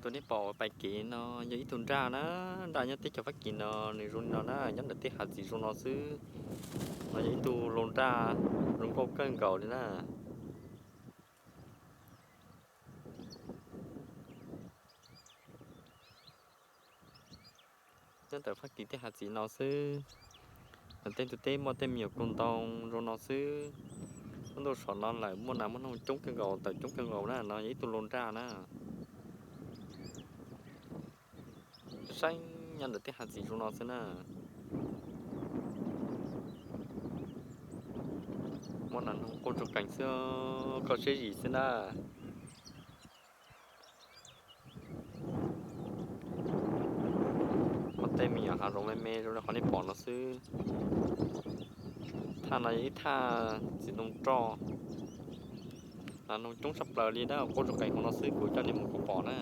Tus nej pom pais kev no yog ib tug nraj na, nraj nyob teb chaws Fab Kis no nws zoo li no na, nyob ntawm tej hav txiv zoo no xwb. No yog ib tug lau nraj zoo nkauj kawg nkaus li na. Nyob ntawm Fab Kis tej hav txiv no xwb. Tej tus teb muaj tej me nyuam kaus ntoo zoo no xwb. Lub ntuj saum no lawm muaj nas muaj noog coob kawg nkaus, tawm coob kawg nkaus na, no yog ib tug lau nraj na. Saib nyob ntawm tej hav txiv zoo no xwb na. Muaj nas noog quaj tsuj qees xwb, koj siab zim xwb na. Muaj tej me nyuam hav zoov me me zoo li qhov nej pom no xwb. Thaj no yog ib thaj txiv ntoo roj. Nas noog coob tshaj plaws li na, quaj tsuj qees hauv no xwb, kuv coj nej mus kom pom na.